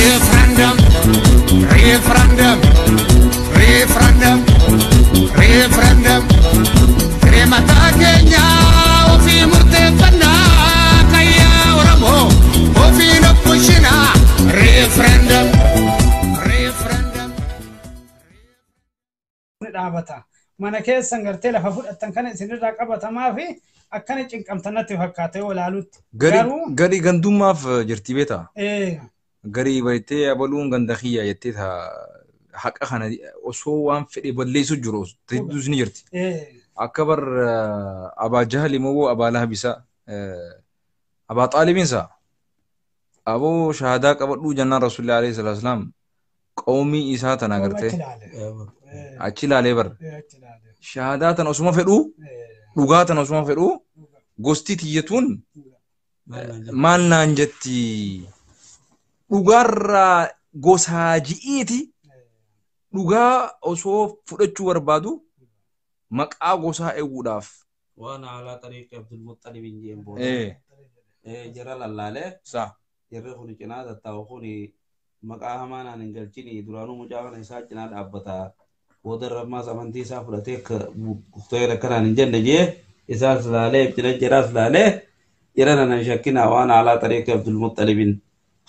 Referendum, referendum, referendum, referendum. Mataa keenya ofii murteeffannaa kayyaa Oromoo ofiin of bulchinaa. Referendum, referendum. Dhaabata. Mana keessan gartee lafa fudhattan kana isinirraa qabatamaa fi akkana cinqamtan natti fakkaata yoo ilaalutti. Garuu Gari gandummaaf jirti beektaa? Gari baay'ee abaluun ganda kiyya jettee haqa kana osoo waan fedhe balleessu jiru hedduus ni jirti. Akka bar Abaa Jahal immoo Abaa Lahab isaa Abaa Xaalibiinsa aboo shahaadaa qabadhuu jennaan Rasuulli alayhi salaatu wasalaam qawmii isaa tana agartee achi ilaalee bar shahaadaa tana osuma fedhuu dhugaa tana osuma fedhuu gosti tiyyatuun maal naan jetti dhugaarraa gosaa ji'iiti dhugaa osoo fudhachuu barbaadu maqaa gosaa eeguudhaaf. Waan alaa xariiqi Abdul Muxxalib hin jeen booda. Jara lallaalee. Jarri kun cinaa tattaa'u kun maqaa hamaa naan hin galchini duraanuu mucaa kana isaa cinaa dhaabbata. Booda ammaas amantii isaa fudhatee ta'ee akkanaan hin jenne jee isaas laalee cina jaraas laalee jara nana hin shakkinaa waan alaa xariiqi Abdul Muxxalibin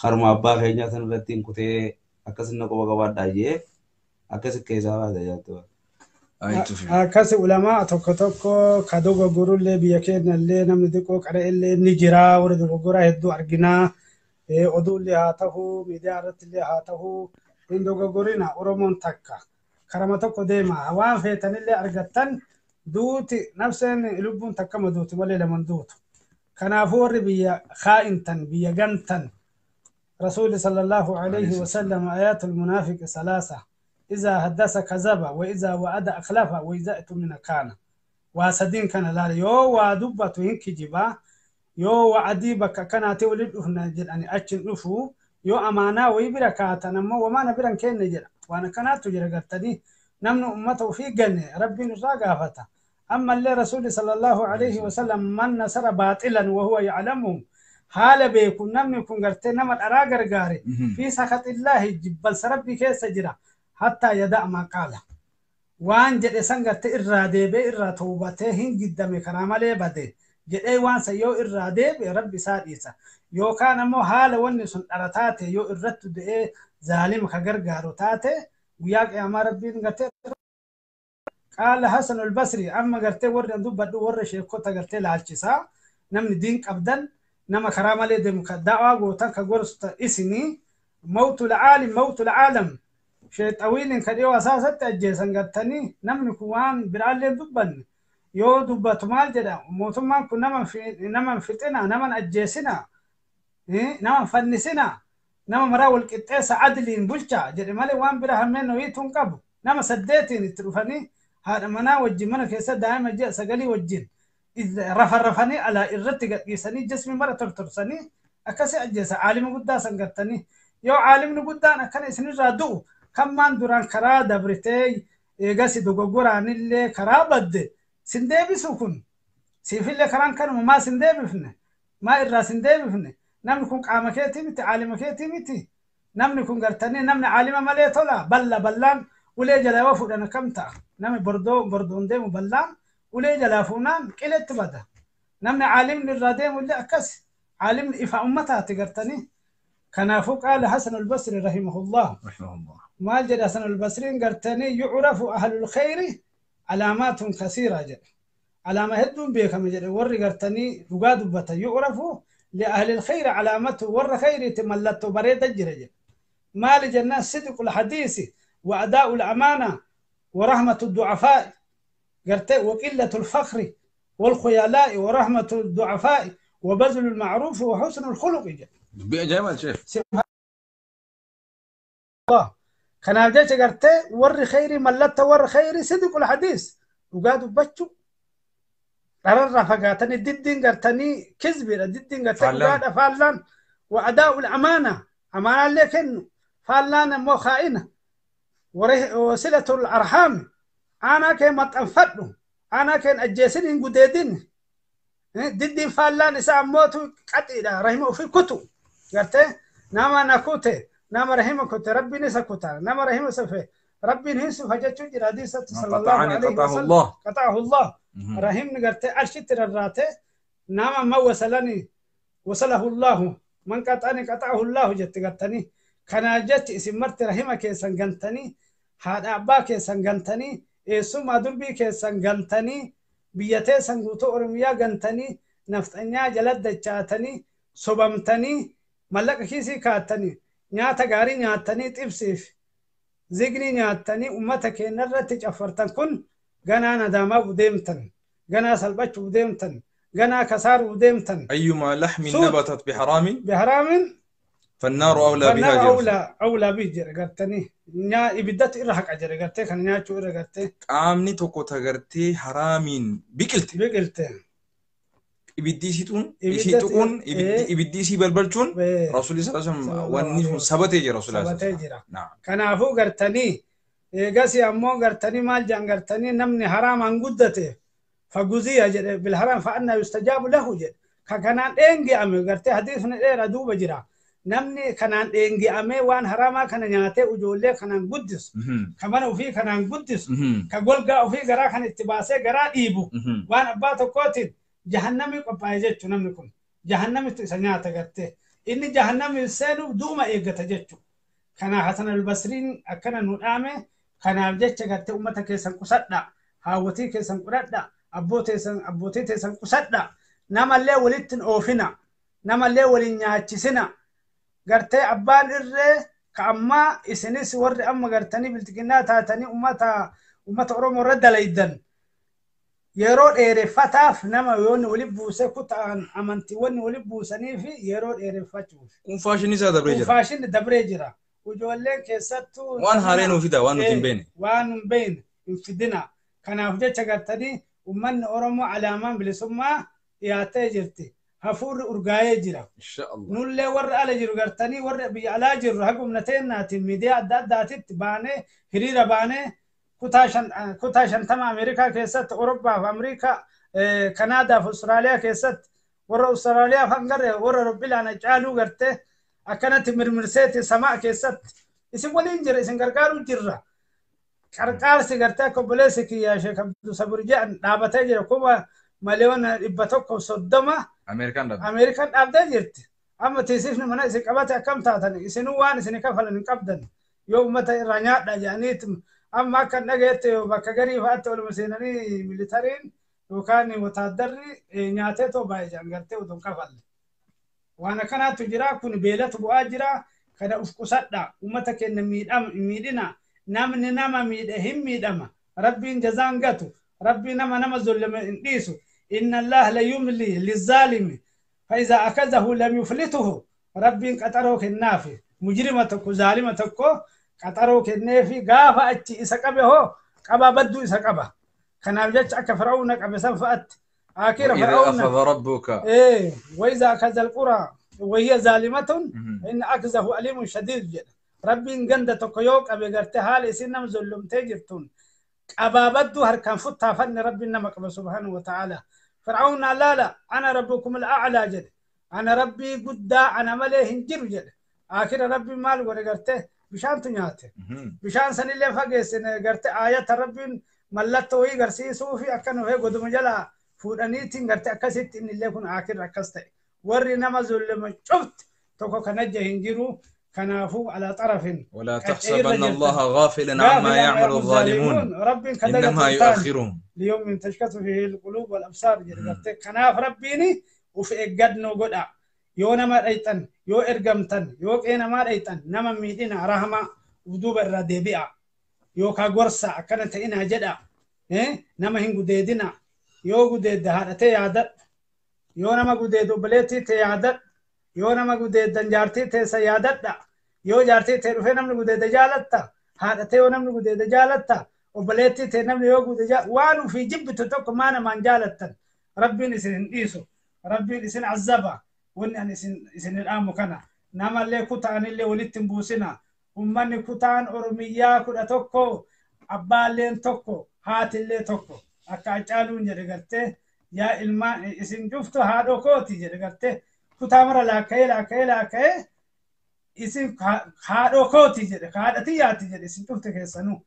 harma abbaa keenyaa san irratti hin kutee akkasin qoba qabaadhaa jee akkas keessaa baata jaattu. Akkas ulamaa tokko tokko ka dogoggorullee biyya keenyallee namni xiqqoo qara'ellee ni jira warra dogoggoraa hedduu arginaa oduullee haa ta'u miidiyaa irrattillee haa ta'u hin dogoggorina Oromoon takka karama tokko deema waan feetanillee argattan duuti nafseen lubbuun takkama duuti malee laman duutu. Kanaafuu warri biyya kaa'intan biyya gantan Rasuulli sallallahu alayhi wa sallam ayatul munaafiqi salaasa. إذا حدث كذب وإذا وعد أخلف وإذا اؤتمن كان وسدين كان لا يو ودبته هنكجبا يو وعدي بك كانت ولد هنا جل أني أتشن نفو يو أمانة ويبركات أنا مو وما نبرن كين نجر وأنا كانت تجري قرتني نمن أمته في جنة ربي نراجع فتا أما اللي رسول صلى الله عليه وسلم من نصر باطلا وهو يعلمه حال بيكون نمن يكون قرتي نمر أراجر جاري في سخط الله جبل سربي كيس جرا حتى يدع ما قال وان جد سنگت إرادة بإرادة توبته هن جدا مكرامة لبده جد وان سيو إرادة برب ساديسا يو كان مو حال ونسون أرتاته يو إردت ده ظالم خجر جاروتاته وياك يا ما ربي نقتل قال حسن البصري أما قرتي ور ندوب بدو ور شيخو تقرتي لالشسا نم دين أبدا نما كرامة لدم كدعوة وتن كجورس إسني موت العالم موت العالم شيء طويل كديو أساسا تأجيسن قتني نم نكوان برالي دبن يو دبت مال جدا موتما كنا من في نما فتنا نما أجيسنا نما فنسنا نما مراول كتاس عدلين بلشة جد مالي وان برا همين ويتون قبو نما سديتين تروفني هذا منا وجه منا كيسة دائما جاء سجلي وجين إذا رفرفني على الرتق يسني جسمي مرة ترترسني أكسي أجلس عالم قداسا قتني يو عالم قدان أكن إسني رادو كمان دوران كرا دبرتي إيجاسي دوغوران اللي كرا بد سندبي سكون سيف اللي كران كانوا ما سندبي فينا ما إرا سندبي فينا نم نكون قام كيتي متي عالم كيتي متي نم نكون قرتني نم عالم ما ليه طلع بلا بلان وليه جلا وفد أنا كم تا نم بردو بردون ديم بلان وليه جلا فونان كلت بدا نم عالم للراديم ولا أكس عالم إفا أمتها تقرتني كان فوق قال حسن البصري رحمه الله رحمه الله ما جد حسن البصري قرتني يعرف أهل الخير علامات كثيرة جد علامة هدون بيكم جد ور قرتني رقاد بتا يعرف لأهل الخير علامته ور خير تملته بريد الجرج ما لجنة صدق الحديث وأداء الأمانة ورحمة الضعفاء قرت وقلة الفخر والخيلاء ورحمة الضعفاء وبذل المعروف وحسن الخلق جد جمال شيخ الله كان جاي قرت ور خيري ملت ور خيري صدق الحديث وقادوا بتشو رفقاتني ددين قرتني كذبي ددين قرتني قاد فعلان وأداء الأمانة أمانة لكن فعلان مو خائنة وصلة الأرحام أنا كان متأنفدو أنا كان أجيسين قديدين ددين فعلان إسا موتو قتيلة رحمه في كتب قرتي نما نكوتي Nama rahima kute rabbiin isa kuta. Nama rahima sufe rabbiin hin sufa jechuun jira hadiisatti sallallahu alaihi wasallam. Qata'ahu Allah. Rahimni gartee arshitti rarraate nama ma wasalani wasalahu Allahu man qata'ani qata'ahu Allahu jette gartanii. Kanaa jechi isin marti rahima keessan gantanii haadha abbaa keessan gantanii eessummaa durbii keessan gantanii biyya teessan guutuu Oromiyaa gantanii nafxanyaa jala dachaatanii sobamtanii mallaqa kiisii kaattanii nyaata gaarii nyaattanii xibsiif zignii nyaattanii ummata keenyarratti caffartan kun ganaa nadaamaa deemtan ganaa salphachuu deemtan ganaa kasaaruu deemtan. أيما لحم نبتت بحرام فالنار أولى بها جرى. أولى أولى به جرى قرتني نيا إبدت إرهق أجرى قرتي كان نيا شو إرهق قرتي. قامني توكو تغرتي حرامين بقلت. بقلت. إبدي سيتون إبدي إبدي سي بلبلتون رسول الله صلى الله عليه وسلم وني سبته جرى رسول الله. سبته جرى. نعم. كان أفو قرتني قاسي أمو قرتني مال جان قرتني نمني حرام عن قدته فجوزية جرى بالحرام فأنا يستجاب له جرى. كان إنجي أمي قرتي حديثنا إيه ردوب جرى. Namni kanaan dheengi'amee waan haramaa kana nyaatee ijoollee kanaan guddisu ka mana ofii kanaan guddisu ka golgaa ofii garaa kan itti baasee garaa dhiibu waan abbaa tokkootiin jahannamii qophaa'e jechuudha namni kun jahannamitti isa nyaata gartee inni jahannamii seenuuf du'uma eeggata jechuudha. Kanaaf Hasan al-Basriin akkana nu dhaame kanaaf jecha gartee uummata keessan qusadha haawwatii keessan qudhadha abbootii teessan qusadha namallee walitti hin oofina namallee waliin nyaachisina. Gartee abbaan irree ka ammaa isinis warri amma gartanii biltiqinnaa taatanii ummata Oromoo irra dalaydan yeroo dheereffataaf nama yoonni wali buuse kutaan amantiiwwan wali buusanii fi yeroo dheereffachuuf. Kun faashinni isaa dabree jira. Kun faashinni dabree jira. Ijoolleen keessattuu. Waan haaree nuu fida waan nuti hin beekne. Waan hin beekne hin fidina. Kanaaf jecha gartanii uummanni Oromoo alaamaan bilisummaa dhiyaattee jirti. Hafuurri urgaa'ee jira. Nullee warra ala jiru gartanii warra biyya alaa jirru hagumna teennaatiin miidiyaa adda addaatitti baanee hiriira baanee kutaa 50 Ameerikaa keessatti Awurooppaa fi Ameerikaa Kanaadaa fi Austraaliyaa keessatti warra Austraaliyaa hangarre warra Robbilaana caaluu gartee akkanatti mirmirseeti samaa keessatti isin waliin jira isin gargaaruu jirra. Qarqaarsi gartee akka obboleessi kiyyaa Sheek Abduu Sabur jedhan dhaabatee jira 1,130,000 Ameerikaan dhaabdee jirti. Amma teessifni mana isin qabate akkam taatan isinuu waan isin kafalan hin qabdan yoo uummata irraa nyaadha jedhaniitu amma akka dhagayetti bakka garii fa'aatti oluma seenanii militariin yookaan wotaaddarri nyaatee too baay'ee jedhan gartee utuu hin kafalle. Waan akkanaatu jira kun beelatu bu'aa jira kana uf qusadha uummata keenya miidhina namni nama miidhe hin miidhama rabbiin jazaan gatu rabbii nama zullime hin dhiisu. إن الله لا يملي للظالم فإذا أخذه لم يفلته ربي قطروك النافي مجرمتك ظالمتك قطروك النافي غافة أتي إسقبه قبا بدو إسقبه كان أبجدش أك فرعون قبل سنفأت آخر فرعون أخذ ربك إيه وإذا أخذ القرى وهي ظالمة إن أخذه أليم شديد جدا ربي جندتك يوك أبي قرتها لسنم ظلم تجرتون أبا بدو هركان فتا فن ربي نمك سبحانه وتعالى فرعون لا لا أنا ربكم الأعلى جد أنا ربي قدا أنا مليه هنجر جد آخر ربي مال ورقرته بشان تنياته بشان سن اللي فقس قرته آية ربي ملته وهي قرسي صوفي أكنه هي قدوم جلا فورانيتين قرته أكست إن اللي يكون آخر ركسته وري نمز اللي شفت توكو كنجة هنجرو كنافو على طرف ولا تحسبن الله غافلا عما يعمل الظالمون إنما يؤخرهم ليوم تشكت فيه القلوب والأبصار كناف ربيني وفي إجدنا وقدع يو نما رأيتن يو إرجمتن يو كينا ما رأيتن نما ميدنا رحمة ودوب الرديبيع يو كغرسة كانت إنها جدع إيه نما هن جديدنا يو جديد هذا عادت يو نما جديد بلتي تعادت يو نما جديد جارتي تسيادت yoo jaartii ta'e dhufee namni gudeeda jaalatta haadha ta'e yoo namni gudeeda jaalatta obboleettii ta'e namni yoo gudeeda waan ofii jibbitu tokko maa namaan jaalattan rabbiin isin hin dhiisu rabbiin isin azaba wanni ani isin dhaamu kana namallee kutaanillee walitti hin buusina ummanni kutaan Oromiyyaa 11 abbaalleen tokko haatillee tokko akka Hacaaluun jedhe gartee yaa ilmaan isin cuftu haadhoo kooti jedhe gartee kutaa mara laakka'ee laakka'ee laakka'ee Isin haadhoo kooti jedhe haadha tiyyaati jedhe isin cufte keessanuu.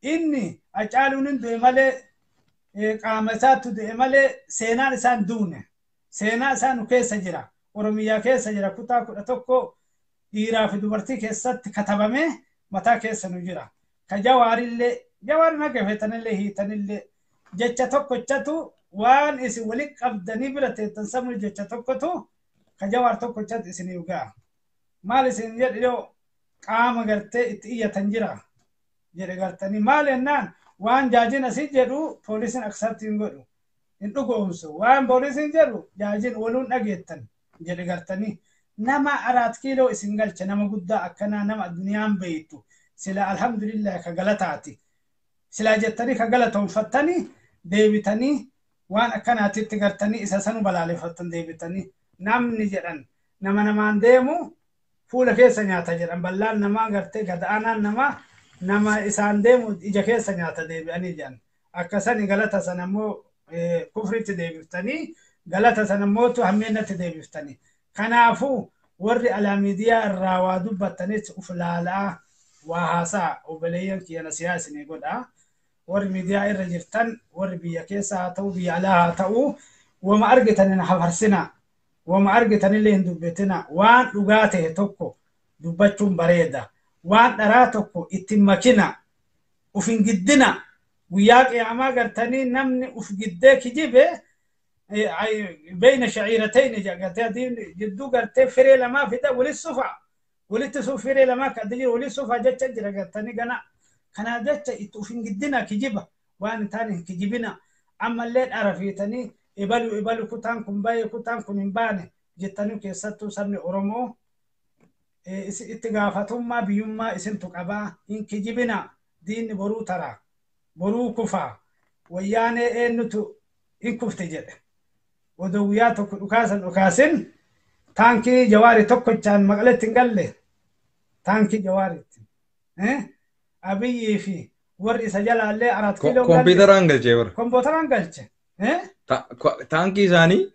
Inni Hacaaluun hin du'e malee qaama isaatti du'e malee seenaan isaa hin duune. Seenaa isaa nu keessa jira. Oromiyaa keessa jira kutaa 11 dhiiraa fi dubartii keessatti katabamee mataa keessa nu jira. Ka Jawaarillee Jawaar nagafetanillee hiitanillee jecha tokkochatu waan isin walitti qabdanii bira teettan sabni jecha tokkotu ka Jawaar tokkochatu isiniif ga'a. Maal isin jedhe yoo qaama gartee itti iyyatan jira jedhe gartanii maal jennaan waan jaajin asii jedhu poolisiin akseptii hin godhu hin dhugoomsu waan poolisiin jedhu jaajin waluun dhageettan jedhe gartanii nama 4 kiiloo isin galche nama guddaa akkanaa nama addunyaan beeytu sila alhamdulillah ka galataati sila jettanii ka galatoonfattanii deebitanii waan akkanaatitti gartanii isa sanu balaaleffattan deebitanii namni jedhan nama namaan deemu fuula keessa nyaata jedhan ballaan namaa gartee gada'anaan namaa nama isaan deemu ija keessa nyaata deebi'anii jedhan akkasani galata sana ammoo kufritti deebiftanii galata sana ammootu hammeennatti deebiftanii kanaafuu warri alaa miidiyaa irraa waa dubbattanis uf laalaa waa haasaa obboleeyyan kiyya nasihaa isinii godhaa warri miidiyaa irra jirtan warri biyya keessa haa ta'u biyya alaa haa ta'u wama argitan hin hafarsinaa wama argitanillee hin dubbatina waan dhugaa ta'e tokko dubbachuun bareeda waan dharaa tokko ittiin makina uf hin giddina guyyaa qiyaamaa gartanii namni uf giddee kijibe beeyna shaciiratayni gartee jidduu gartee firee lamaa fida walit sufa walitti suuf firee lamaa kan jiru walit sufa jecha jira gartanii gana kanaaf jecha itti uf hin giddina kijiba waan hin taane hin kijibina ammallee dhara fiitanii ibalu ibalu kutaan kun bahe kutaan kun hin baane jettanii keessattuu sabni Oromoo itti gaafatummaa biyyummaa isintu qabaa hin kijibina diinni boruu taraa boruu kufaa wayyaanee eenyutu hin kufte jedhe odoo guyyaa tokko dhukaasan dhukaasin taankii Jawaari tokkochaan Maqaletti hin galle taankii Jawaaritti Abiyyii fi warri isa jalaallee 4 kiiloo kompiitaraan galchee bara kompiitaraan galche Taankii isaanii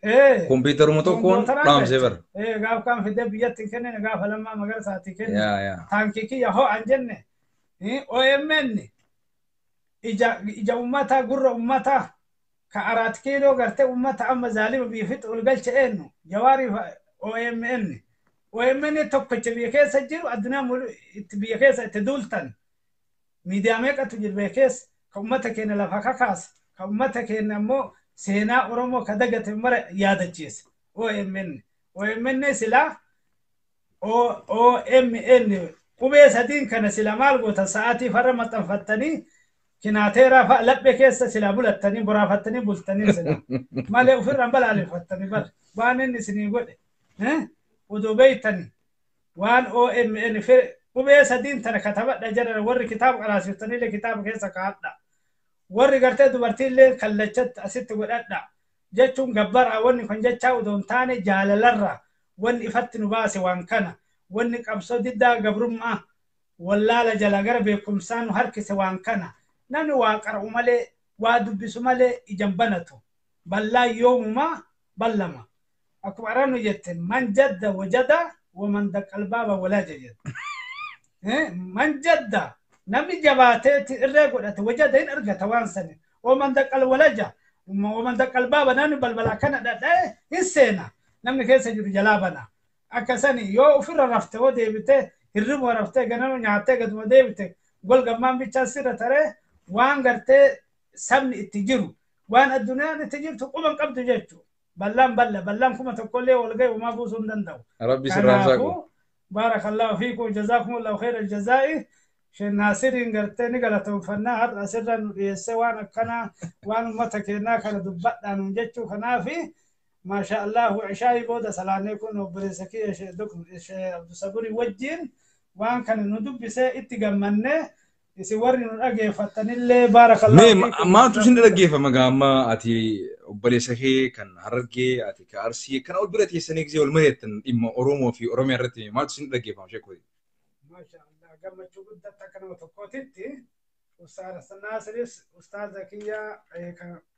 kompiitaruma tokkoon dhaamsee bara. Gaaf kaan fidee biyyatti hin kennine gaafa Lammaa Magarsaatti kenne. Taankii kiyya ho'an jenne OMN ija uummataa gurra uummataa ka 4 kiiloo gartee uummata amma zaalima biyya fixu ol galche eenyu Jawaarii OMN. OMN tokkicha biyya keessa jiru addunyaa biyya keessa itti duultan miidiyaa meeqatu jiru biyya keessa ka uummata keenya lafa kakaase ka uummata keenya ammoo seenaa Oromoo ka dagate mara yaadachiise OMN. OMN sila OMN qubee sadiin kana sila maal goota sa'aatii farra maxxanfattanii kinaateeraa fa'a laphee keessa sila bulattanii boraafattanii bultanii sila malee ofirraan balaaleffattanii bar waan inni isinii godhe odoo beeytanii waan OMN qubee sadiin tana katabadha jedhan warri kitaaba qaraasiftaniillee kitaaba keessa kaa'adha. Warri gartee dubartiillee kallachatti asitti godhadha jechuun gabbaraa wanni kun jechaa odoo hin taane jaalalarra wanni ifatti nu baase waan kana wanni qabsoo diddaa gabrummaa wallaala jala gara beekumsaa nu harkise waan kana namni waa qara'u malee waa dubbisu malee ijaan banatu bal'aa yoomumaa ballama akkuma arannu jette man jadda wajada waman daqqal baaba walaaja jette man jadda namni jabaateeti irree godhate wajada hin argata waan sani waman daqqal walaja waman daqqal baaba namni balbala kana dhadha'e hin seena namni keessa jiru jalaa bana akka sani yoo ofirra rafte oo deebite hirriba raftee ganama nyaattee gaduma deebite golgammaan bichaa sirra taree waan gartee sabni itti jiru waan addunyaan itti jirtu quban qabdu jechuudha. Ballaan balla ballaan 1000 illee wal ga'e homaa buusuu hin danda'u. Rabbi sirraa saaqu. Baarakallahu fiikum jazaakumullahu khayral jazaa'i. Sheekh Naasiriin gartee ni galatoonfannaa har'a asirra nu dhiyeesse waan akkanaa waan uummata keenyaa kana dubbadhaa nuun jechuu kanaafi maasha Allahu ishaa'ii booda salaanee kun obboleessa kiyya Sheekh Abdusaburii wajjin waan kana nu dubbisee itti gammannee isin warri nu dhageeffattanillee baarakallahu fiikum. Maaltu isin dhaggeeffama gaamma ati obboleessa kee kan Harargee ati kan Arsii kan ol bira teessanii gisee ol mari'attan dhimma Oromoo fi Oromiyaa irratti maaltu isin dhaggeeffama sheekoo? Maasha Allah gammachuu guddatti akka nama tokkootitti Ustaaz Naasiris Ustaaza kiyya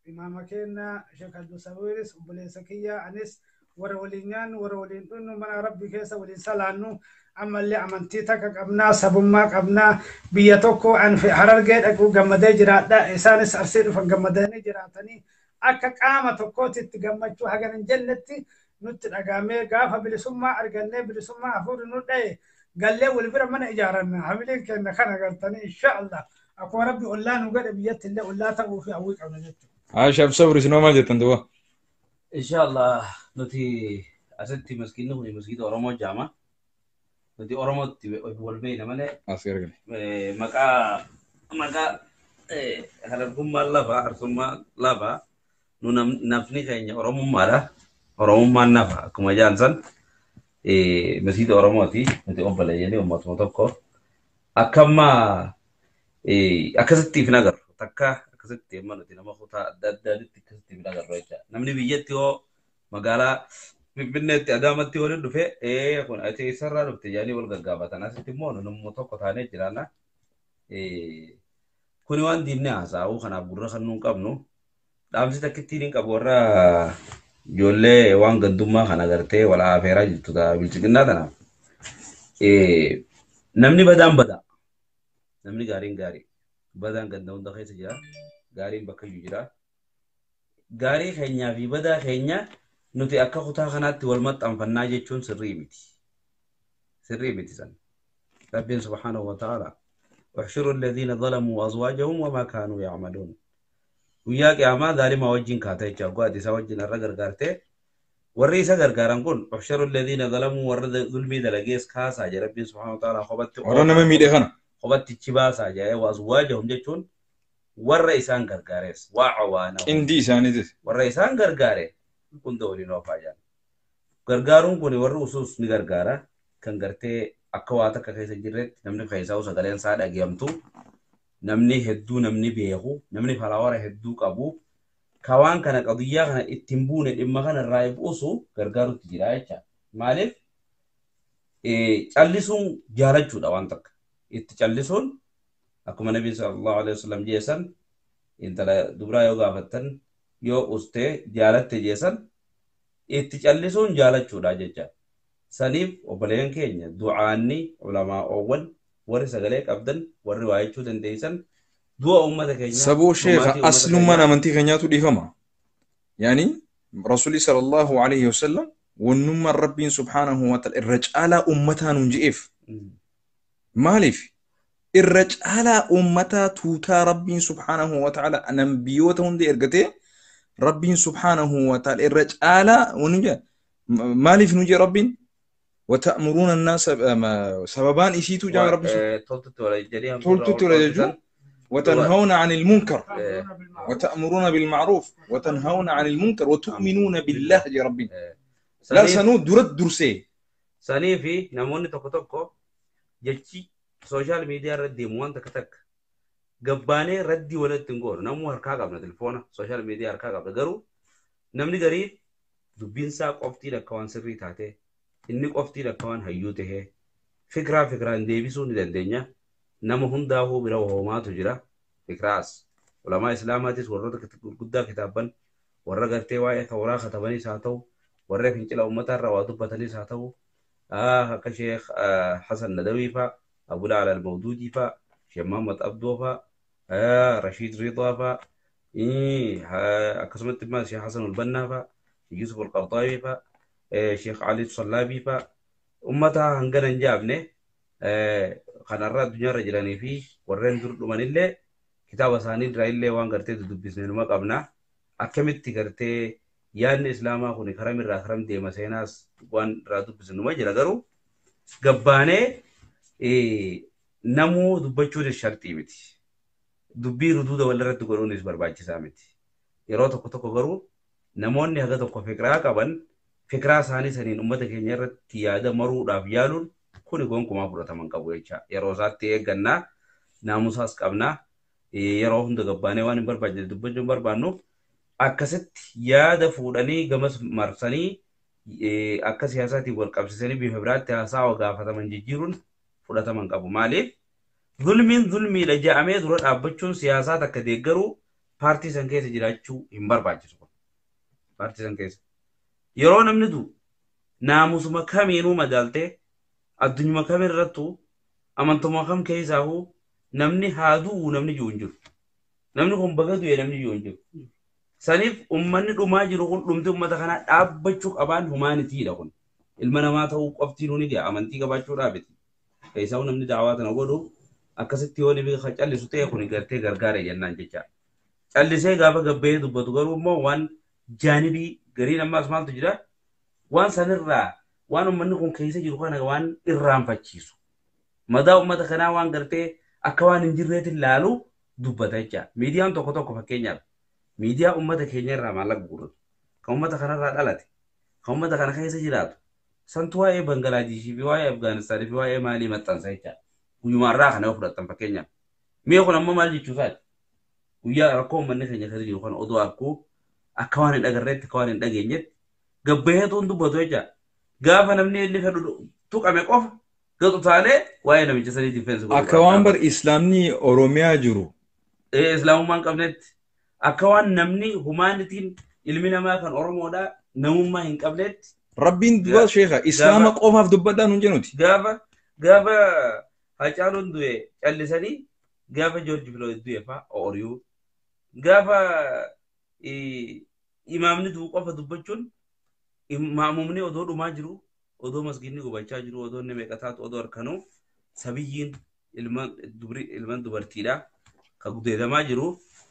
imaama keenya Sheekh Abdusabuuris obboleessa kiyya anis warra waliin nyaannu warra waliin dhunnu mana Rabbi keessa waliin salaannu Ammallee amantii takka qabnaa, sabummaa qabnaa, biyya tokko an Harargee dhaquu gammadee jiraadha. Isaanis Arsii dhufan gammadanii jiraatanii akka qaama tokkootitti gammachuu hagan hin jennetti nutti dhagaamee gaafa bilisummaa argannee bilisummaa hafuurri nu dha'e gallee wal bira mana ijaaranna. Hamileen keenya kana gartanii inshaallah akkuma Rabbi ollaa nu godhe biyyatti illee ollaa ta'uu fi hawwii qabna jechuudha. Haashaaf sabri isinoo maal jettan duuba? Inshaallah nuti asitti maskiinni kun maskiita Oromoo jaama. Nuti Oromootti wal beekna malee As gargale. Maqaa Harargummaan lafa, Arsummaan lafa, nu nafni keenya Oromummaadha. Oromummaan nafa akkuma jaalsan maskiita Oromooti nuti obboleeyyanii uummatuma tokko. Akkamma akkasitti if agarru takka akkasitti amma nuti nama kutaa adda addaatti akkasitti if agarru jecha. Namni biyyatti yoo magaalaa Finfinneetti Adaamatti waliin dhufe kun ati eessarraa dhufte jedhanii wal gaggaafatan. Asitti immoo nu namuma tokko taanee jiraanna. Kuni waan diinni haasa'u kanaaf gurra kan nuun qabnu. Dhaamsi takkittiin hin qabu warra ijoollee waan gandummaa kana agartee wal afeeraa jirtu bilchiqinnaa tanaaf. Namni badaan badaa. Namni gaariin gaarii. Badaan ganda hunda keessa jira. Gaariin bakka iyyuu jira. Gaarii keenyaa fi badaa keenya nuti akka kutaa kanaatti wal maxxanfannaa jechuun sirrii miti. Sirrii miti san. Rabbiin subhaanahu wa ta'ala. احشروا الذين ظلموا وأزواجهم وما كانوا يعملون. Guyyaa qiyaamaa zaalima wajjin kaata jecha waggaa isaa wajjin irra gargaarte warri isa gargaaran kun احشروا الذين ظلموا warra zulmii dalagees kaasaa jedhe Rabbiin subhaanahu wa ta'ala kophatti Warra nama miidhe kana. Kophatti baasaa jedhe وأزواجهم jechuun warra isaan gargaares waacawaana Qindii isaaniitis. Warra isaan gargaare hunda waliin oofaa jedhan. Gargaaruun kun warri usuus ni gargaara kan gartee akka waa takka keessa jirretti namni keessaa sagaleen isaa dhageemtu namni hedduu namni beeku namni falaawara hedduu qabu ka waan kana qadiyyaa kana ittiin buune dhimma kana irraa buusu gargaarutti jira jecha. Maaliif callisuun jaalachuudha waan takka itti callisuun akkuma Nabiin sallallahu alaihi wasallam jeessan intala dubraa yoo gaafattan yoo ustee jaalatte jeessan itti callisuun jaalachuudha jecha. Saniif obboleeyyan keenya du'aanni ulamaa'oowwan warri sagalee qabdan warri waa jechuu dandeessan du'a uummata keenyaa. Saboo sheekha aslummaan amantii keenyaatu dhiifama. Yaani Rasuulli sallallahu alaihi wasallam wannummaan Rabbiin subhaanahu wa ta'ala irra caalaa uummataa nuun je'eef. Maaliif irra caalaa uummataa tuutaa Rabbiin subhaanahu wa ta'ala nabiyyoota hunda ergatee Rabbiin subhaanahu wa ta'ala irra caalaa wanni jedha maaliif nuun jedhe Rabbiin وتأمرون الناس سببان إشيتو جاء ربي تلتت ولا يجو وتنهون عن المنكر وتأمرون بالمعروف وتنهون عن المنكر وتؤمنون بالله يا ربي لا سنو درد درسي سني في نموني توكو توكو جتشي سوشيال ميديا ردي موان تك تك قباني ردي ولا تنقول نمو هركا قبل تلفونه سوشيال ميديا هركا قبل قرو نمني قريب دبين ساق أفتي لكوان سري تاتي inni qofti lakkaawwan hayyuu tahee fikiraa fikiraan deebisuu ni dandeenya. Nama hundaafuu bira hoomaatu jira. Fikiraas ulamaa islaamaatis warroota gurguddaa kitaabban warra gartee waa'ee tawraa katabanis haa ta'u warra fincila uummataa irraa waa dubbatanis haa ta'u akka Sheekh Hasan Nadawii fa'a Abul Alaa Al-Mawduudii fa'a Sheekh Muhammad Abdoo fa'a Rashiid Ridaa fa'a akkasumatti immoo Sheekh Hasan Ulbannaa fa'a Yusuf Al-Qardaawii fa'a Sheekh Ali Sallabii fa'a uummata hangana hin jaabne kanarra addunyaarra jiranii fi warreen dur dhumanillee kitaaba isaanii irraa illee waan gartee dubbisne numa qabna. Akkamitti gartee yaadni islaamaa kun karam irraa karam deema seenaas waan irraa dubbisne numa jira garuu gabbaanee namuu dubbachuunis sharxii miti. Dubbii ruduuda walirratti godhuunis barbaachisaa miti. Yeroo tokko tokko garuu namoonni haga tokko fikiraa qaban fikiraa isaanii saniin uummata keenya irratti yaada maruudhaaf yaaluun kuni gonkumaa fudhataman qabu jecha. Yeroo isaatti eeggannaa naamusaas qabnaa yeroo hunda gabbaanee waan hin barbaachifne dubbachuu hin barbaannu akkasitti yaada fuudhanii gamas marsanii akka siyaasaatiin wal qabsiisanii bifa biraatti haasawa gaafataman jijjiiruun fudhataman qabu. Maaliif zulmiin zulmiidha je'amee dura dhaabbachuun siyaasaa takka deeggaruu paartii san keessa jiraachuu hin barbaachisu. Paartii san keessa. Yeroo namni du'u naamusuma kamiinuu madaaltee Addunyuma kamirrattuu amantuma kam keessaahuu namni haa du'u namni jiru hin jiru. Namni kun baga du'e namni jiru hin jiru. Saniif uummanni dhumaa jiru kun dhumti uummata kanaa dhaabbachuu qabaan humaanitiidha kun. Ilma namaa ta'uu qoftiin ni ga'a amantii qabaachuu dhaabeti. Keessaahuu namni daawaa tana godhu akkasitti yoo inni callisu ta'e kun gartee gargaara jennaan jecha. Callisee gaafa gabbee dubbatu garuu immoo waan jaanibii gariin ammaas maaltu jira waan sanirraa waan uummanni kun keessa jiru kana waan irraanfachiisu. Madaa uummata kanaa waan gartee akka waan hin jirreetti ilaalu dubbata jecha. Miidiyaan tokko tokko fakkeenyaaf miidiyaa uummata keenya irraa maallaqa guurratu kan uummata kanarraa dhalate kan uummata kana keessa jiraatu santu waa'ee Bangalaadishii fi waa'ee Afgaanistaanii fi waa'ee maalii maxxansa jecha. Guyyumaarraa kana yoo fudhattan fakkeenyaaf. Mi'a kun ammoo maal jechuu isaati? Guyyaa rakkoo uummanni keenya keessa jiru kana odoo akkuu akka waan hin agarreetti akka waan hin dhageenyetti gabbaheetuun dubbatu jecha. Gaafa namni inni fedhu tuqame qofa gatu taalee waa'ee namicha sanii difeensi godhu. Akka waan bar islaamni Oromiyaa jiru. Islaamummaa hin qabnetti. Akka waan namni humaanitiin ilmi namaa kan Oromoodhaa namummaa hin qabnetti. Rabbiin duba sheekha islaama qofaaf dubbadhaa nuun jennuti. Gaafa Hacaaluun du'e callisanii gaafa Joorji Filooyid du'e fa'aa ooriyuu gaafa imaamni du'u qofa dubbachuun maamumni odoo dhumaa jiru odoo masgiidni gubachaa jiru odoo inni meeqa taatu odoo harkanuu sabiyyiin ilman dubartiidha kan gudeedamaa jiru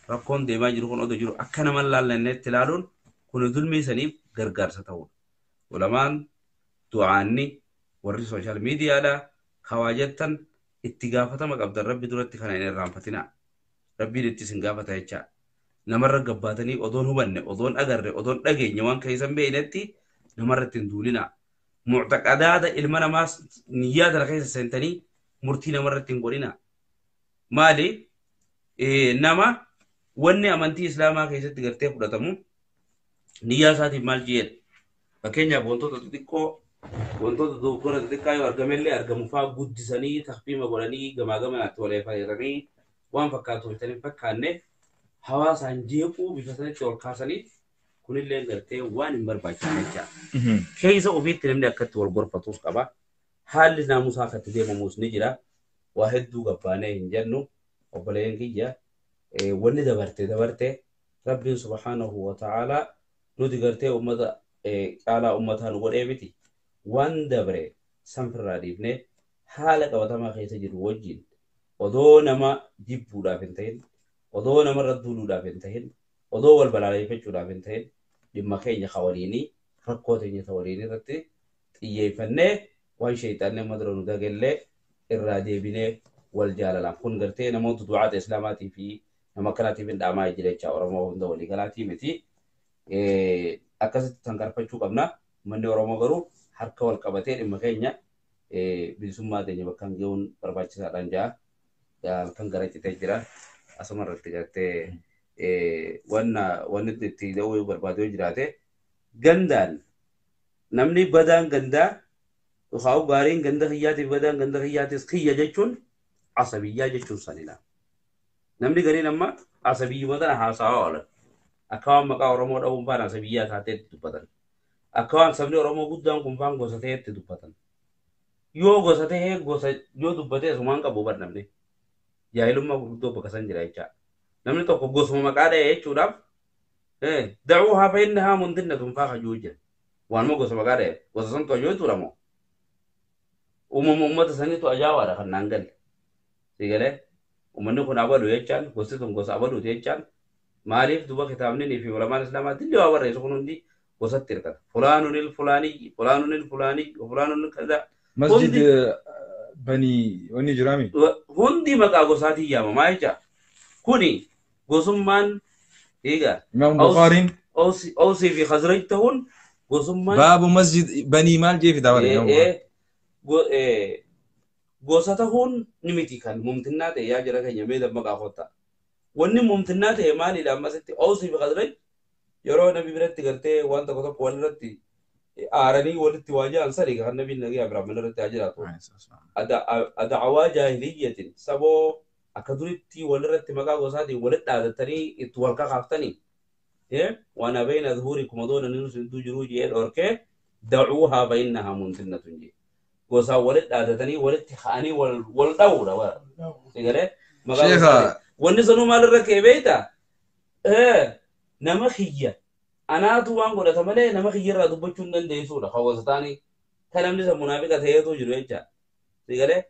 rakkoon deemaa jiru kun odoo jiru akka nama laallanneetti ilaaluun kun dulmii saniif gargaarsa ta'udha. Ulamaan du'aanni warri sooshaal miidiyaadha kawaa jettan itti gaafatama qabdan rabbi duratti kana hin irraanfatinaa. Rabbiin itti isin gaafata jecha. Namarra gabbaatanii odoon hubanne, odoon agarre, odoon dhageenye waan keessan beeknetti namarra ittiin duulinaa. Muctaqadaada ilma namaas niyyaa tana keessa seentanii murtii namarra ittiin godhinaa. Maali? Nama wanni amantii islaamaa keessatti gartee fudhatamu niyyaa isaatiif maal jedha? Fakkeenyaaf wantoota xixiqqoo wantoota dogoggora xixiqqaa yoo argamellee argamu fa'aa guddisanii takfiima godhanii gamaa gamanaatti waleeffatanii waan fakkaatu hojjetanii hin fakkaanne hawaasaan jeequu bifa sanitti ol kaasanii kunillee gartee waan hin barbaachisne jecha. Keessa ofiitti namni akkatti wal gorfatus qaba. Haalli naamusaa akkatti deemamus ni jira. Waa hedduu gabbaanee hin jennu obboleeyyan kiyya wanni dabarte dabarte rabbiin subhaanahu wa ta'aalaa nuti gartee uummata caalaa uummataa nu godhee miti. Waan dabre sanfirraa dhiifnee haala qabatamaa keessa jiru wajjin odoo nama jibbuudhaaf hin ta'in odoo namarra duuluudhaaf hin ta'in odoo wal balaaleffachuudhaaf hin ta'in dhimma keenya waliinii rakkoo teenya waliinii irratti xiyyeeffannee waan sheexaanni amma dura nu dagallee irraa deebinee wal jaalalaan kun gartee namoota du'aata islaamaatii fi nama akkanaatiif hin dhaamaa jira jecha Oromoo hunda waliigalaatii miti. Akkasitti tankarfachuu qabna. Manni Oromoo garuu harka wal qabatee dhimma keenya bilisummaa teenya bakka hin ga'uun barbaachisaadhaan ja'a. Halkan gara citee jira. Asuma irratti gartee wanni itti da'uu barbaadu yoo jiraate gandaan namni badaan gandaa yookaan gaariin ganda kiyyaatiif badaan ganda kiyyaatis kiyya jechuun asabiyyaa jechuun sanidha. Namni gariin amma asabiyyuma tana haasawaa oolan. Akka waan maqaa Oromoo dha'uun faana asabiyyaa taateetti dubbatan. Akka waan sabni Oromoo guddaan kun faan gosa ta'etti dubbatan. Yoo gosa ta'ee gosa yoo dubbatee asumaan qabu bar namni. Jaahilummaa gurguddoo bakka san jira jecha. Namni tokko gosuma maqaa dha'ee jechuudhaaf da'uu haa fayyinni haa mundinnatun faa hajuu jira. Waanuma gosa maqaa dha'e gosa santu ajoo jechuudha moo. Uumama uummata saniitu ajaawaadha kan naan galle. Siigalee uummanni kun abalu jechaan gosti sun gosa abaluuti jechaan maaliif duba kitaabni fi ulamaan islaamaa dilli waa barreessu kun hundi gosatti hirkata. Fulaanunil fulaanii, fulaanunil fulaanii, fulaanunil kaza. Masjid bani wanni jiraami. Hundi maqaa gosaatiin yaamamaa jecha. Kuni gosummaan egaa. Imaam Bukhaariin. Awsii fi Khazraj ta'uun gosummaan. Baabu masjid banii maal jee fidaa bara. Gosa ta'uun ni miti kan mumtinnaa ta'e yaa jira keenya mee dammaqaa kottaa. Wanni mumtinnaa ta'e maalidha ammasitti Awsii fi Khazraj yeroo nabi biratti gartee waan tokko tokko walirratti aaranii walitti waa jedhan sani kan nabiin nagaa Abiraam irratti haa jiraatu. Adawaa jaahiliyyatin saboo akka duritti walirratti maqaa gosaatiin walitti dhaadattanii itti wal kakaaftanii waan abayna zuhurikum odoo namni nu gidduu jiruu jedhee dhorkee dacuuhaa fainnahaa muntinnatun jedhe. Gosaan walitti dhaadatanii walitti ka'anii wal dha'uudha. Sigalee maqaa wanni sanuu maalirra ka'e beektaa? Nama kiyya anaatu waan godhata malee nama kiyya irraa dubbachuu hin dandeessuudha. Hawaasa taanii kan namni san munaafiqa ta'eetu jiru jecha. Sigalee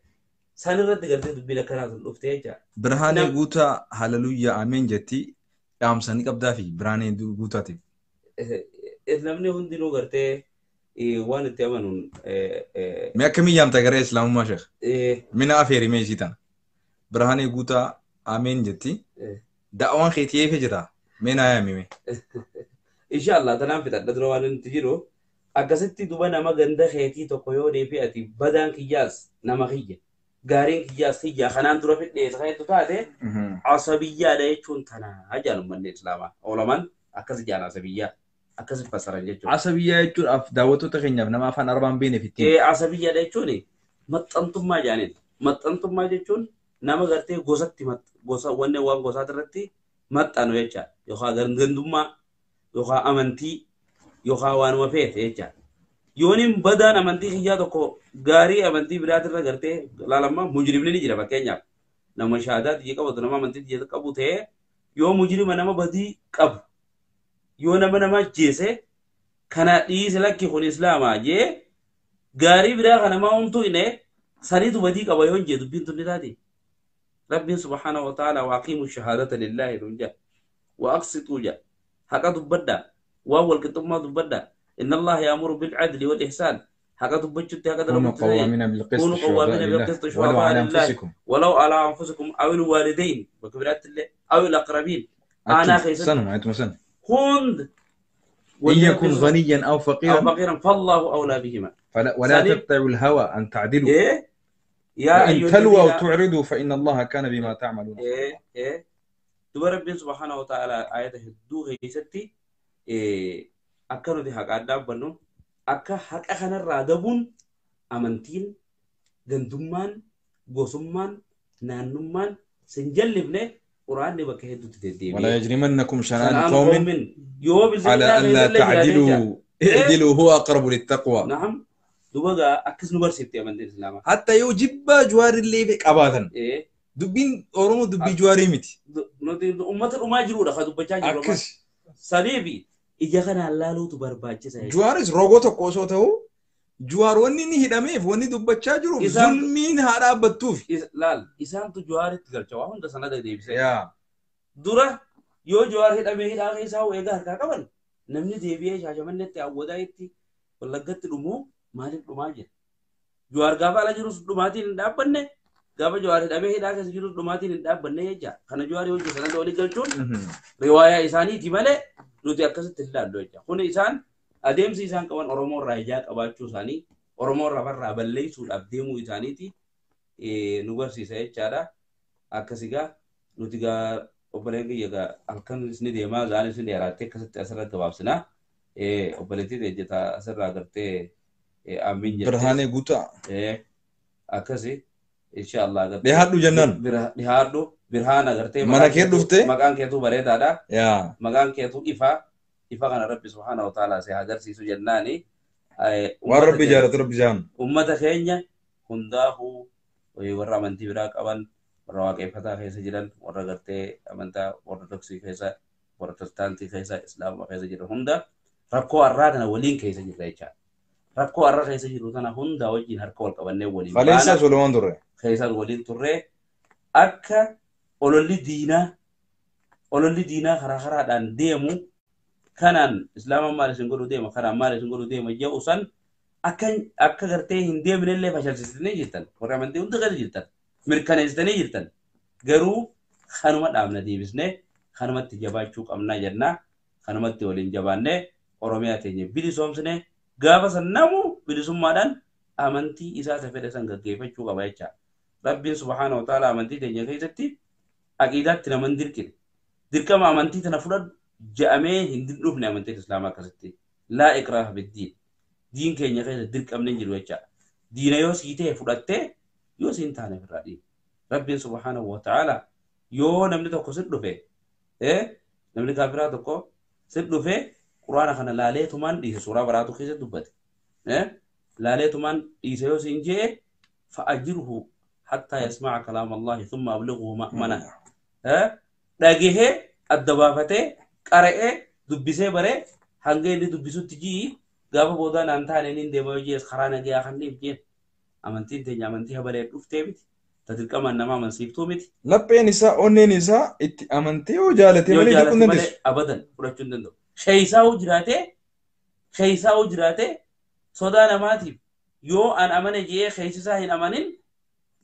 san irratti gartee dubbiin akkanaa sun dhufte jecha. Birhaanee Guutaa hallelujaa ameen jetti dhaamsanii qabdaa fi Birhaanee Guutaatiif. Namni hundinuu gartee waan itti amanuun. Mee akkamii yaamta gara Islaamummaa sheekh? Mina afeeri mee isii tana. Birhaanee Guutaa ameen jetti. Da'awaan keetii eefe jira. Mee naa yaami mee. Inshallah tanaan fixadha dura waan inni jiru. Akkasitti duba nama ganda keetii tokko yoo deebi'e ati badaan kiyyaas nama kiyya. Gaariin kiyyaas kiyya kanaan dura fidhee ta'etu taate asabiyyaadha jechuun tanaa jaan uummanni Islaamaa. Oolaman akkas jaan asabiyyaa. Akkas fassaran jechuudha. Asabiyyaa jechuudhaaf daawwattoota keenyaaf nama afaan Arabaan beekneef ittiin. Asabiyyaadha jechuun maxxantummaa jaaniin. Maxxantummaa jechuun nama gartee gosatti gosa wanne waan gosaati irratti maxxanu jecha yookaan gandummaa yookaan amantii yookaan waanuma feete jecha. Yooniin badaan amantii kiyyaa tokko gaarii amantii biraatirra gartee laalammaa mujrimni ni jira fakkeenyaaf. Nama shahaadaa xiyya qabatu nama amantii xiyya qabu ta'ee yoo mujrima nama badii qabu yoo nama nama ajjeese kana dhiise lakki kun islaamaa jee gaarii biraa kana maa homtuu hine saniitu badii qaba yoo hin jee dubbiin tun ni taati. Rabbiin subhaanahu wa ta'ala waaqiimu shahaadata lillaahi nuun jaa wa aqsituu jaa haqa dubbadhaa waan walqixxummaa dubbadhaa inna allaha yaamuru bilcadli wal ihsaan haqa dubbachuutti haqa dalaguutti كونوا قوامين بالقسط شهداء لله ولو على أنفسكم أو الوالدين بكبرات الله أو الأقربين أنا خيسن سنة أنتم سنة هند إن يكن غنيا أو فقيرا فالله أولى بهما ولا تتبعوا الهوى أن تعدلوا إيه؟ يا إن تلووا أو تعرضوا فإن الله كان بما تعملون إيه إيه دوب ربي سبحانه وتعالى آياته الدوغي ستي إيه أكنوا دي حق عداب بنو أكا حق أخنا الرادبون أمنتين gandummaan gosummaan naannummaan sin jallifne quraanni bakka hedduutti deddeebi'e. ولا يجرمنكم شنآن قوم على ألا تعدلوا اعدلوا هو أقرب للتقوى. نعم duuba gaa akkas nu barsiifte amantiin Islaamaa. Hatta yoo jibbaa Jawaar illee qabaatan. Dubbiin Oromoo dubbii Jawaarii miti. Nuti uummata dhumaa jirudha kan dubbachaa jirru. Akkas. Saniifi ija kanaan laaluutu barbaachisa. Jawaaris rogoo tokko osoo ta'u Jawaar wanni inni hidhameef wanni dubbachaa jiruuf zulmiin haa dhaabbattuuf. Laal isaantu Jawaaritti galcha waa hunda sanada deebisee. Dura yoo Jawaar hidhamee hidhaa keessaa eegaa harkaa qaban namni deebi'ee Shaashamanneetti Awwadaayitti Wallaggatti dhumuu maaliif dhumaa jira? Jawaar gaafa ala jirus dhumaatiin hin dhaabbanne gaafa Jawaar hidhamee hidhaa keessa jirus dhumaatiin hin dhaabbanne jecha. Kana Jawaar hojii sanada walii galchuun riwaayaa isaaniiti malee nuti akkasitti hin laallu jecha. Kun isaan adeemsi isaan qaban Oromoo irraa ijaa qabaachuu isaanii Oromoo irraa balleessuudhaaf deemuu isaaniiti nu barsiisa jechaadha. Akkas egaa nuti egaa obboleen kiyya egaa halkan isni deemaa zaan isni dheeraattee akkasitti asirra gabaabsinaa. Obboleettiin ejjetaa asirraa gartee amiin jettee. Birhaanee Guutaa. Akkasi inshaallah gartee. Dhihaadhu jennaan. Dhihaadhu Birhaana gartee. Mana kee dhuftee. Maqaan keetuu bareedaadha. Maqaan keetuu ifaa. Ifa kana Rabbi subhaanahu wa ta'ala si agarsiisu jennaani. Waan Rabbi jaalatu Rabbi jaan. Uummata keenya hundaafuu warra amantii biraa qaban, warra waaqeffataa keessa jiran, warra gartee amantaa Ortodoksii keessa, Protestaantii keessa, Islaamaa keessa jiran hunda rakkoo har'aa kana waliin keessa jirra jechaadha. Rakkoo har'a keessa jiru kana hunda wajjin harka wal qabannee waliin Faleessaa Solomoon turre. Keessaan waliin turre akka ololli diinaa karaa karaadhaan deemu kanaan Islaamaan maal isin godhu deema kanaan maal isin godhu deema jedhu san akka gartee hin deemnellee fashalsiisanii jirtan warra amantii hunda keessa jirtan mirkaneessitanii jirtan garuu kanuma dhaabna deebisnee kanumatti jabaachuu qabnaa jennaa kanumatti waliin jabaannee Oromiyaa teenya bilisoomsine gaafa san namu bilisummaadhaan amantii isaa isa fedhe san gaggeeffachuu qaba jecha. Rabbiin subhaanahu wa ta'ala amantii teenya keessatti aqiidaatti nama hin dirqine dirqama amantii tana fudhadhu ja'amee hin dhufne amantiin Islaamaa akkasitti. Laa ikraaha biddiin. Diin keenya keessa dirqamne hin jiru jecha. Diina yoo sii ta'e fudhattee yoo siin taane ofirraa dhiibi. Rabbiin subhaanahu wa ta'ala yoo namni tokko si dhufe namni kaafiraa tokko si dhufe quraana kana laalee tumaan dhiise suuraa baraatu keessa dubbate. Laaleetumaan dhiise yoo siin jee fa'ajirhu hattaa yasma'a kalaam Allahi thumma ablighuhu ma'mana. Dhagahee adda baafatee qara'ee dubbisee baree hanga inni dubbisutti ji'i gaafa boodaa naan taane inni deema yoo jees karaa nagayaa kan dhiif jeen. Amantiin teenya amantii habalee dhuftee miti. Tadirqamaan nama amansiiftuu miti. Lapheen isaa onneen isaa itti amantee yoo jaalatee malee jechuun dandeessu. Abadan fudhachuu hin danda'u. Sheeyisaa hoo jiraatee sodaa namaatiif yoo an amane jee sheeyisisaa hin amanin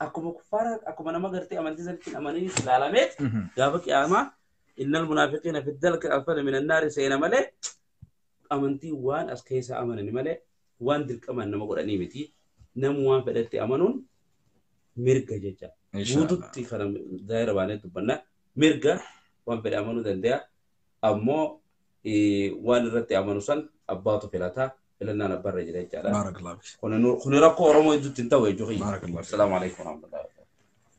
akkuma kuffaara akkuma nama gartee amantii sanitti hin amanin ilaalameet gaafa qiyaamaa innal munaafiqiina fi dalki asfali minan naari seena malee amantii waan as keessa amanani malee waan dirqamaan nama godhanii miti. Namu waan fedhatti amanuun mirga jecha. Guututti kana daa'ira baanee dubbanna. Mirga waan fedhe amanuu danda'a. Ammoo waan irratti amanu san abbaatu filataa. Filannaan abbaarra jira jechaadha. Kuni rakkoo Oromoo hedduutti hin ta'u jechuudha. Assalaamu alaikum warahmatullahi wabarakatuh.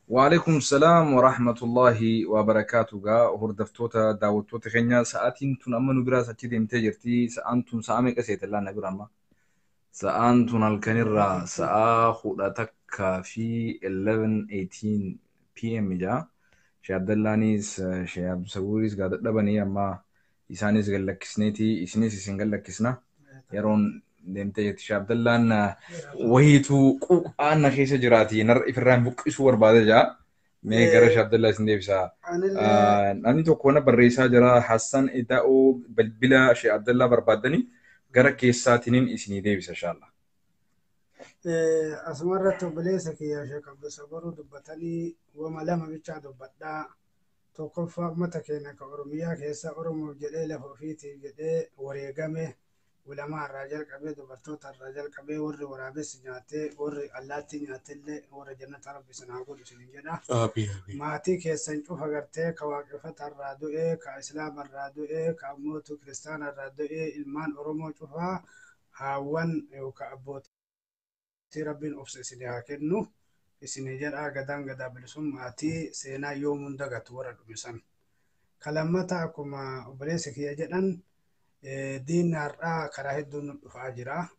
وعليكم السلام ورحمة الله وبركاته. هردفتوتا داوتوتا خنيا ساعتين تون أمنو براس أكيد امتجرتي سأنتم سامي كسيت الله نبرا ما سأنتم الكنيرة سأخذ في 11:18 PM جا شيخ عبد الله نيس شيخ عبد الصبوريس قاعد لبني أما إسانيس قال لك سنتي إسنيس قال لك سنة يرون دمتجرتي شيخ عبد الله وهيتو أنا خيسة جراتي نر إفران بوك إسور بعد جا مي قرش عبد الله سنديبسا أنا تو كونا بريسا جرا حسن إداو بلا شيخ عبد الله بربادني قرا كيساتين إسني ديبسا إن شاء الله. أسمرت بليسك يا شيخ عبد الصبور دبتني وما لما بيتشا دبتا توقف متكينك أورميا كيسا أورمو جدي لفوفيتي جدي وريقامي ولما الرجال قبي دبرتوت الرجال قبي وري ورابس نياتي وري اللاتي نياتي اللي وري جنة ربي سنعقول سنجنا ماتي كيسا نشوف غرتي كواقفة الرادوئي كإسلام الرادوئي كأموتو كريستان الرادوئي إلمان أورمو شوفها هاوان وكأبوت ربين أفس إسنها كنو إسنجر آقدان قدا بلسم ماتي سينا يوم دقت ورد بسن كلمتا كما أبليسك يجدن دين الرا كراهدون فاجرة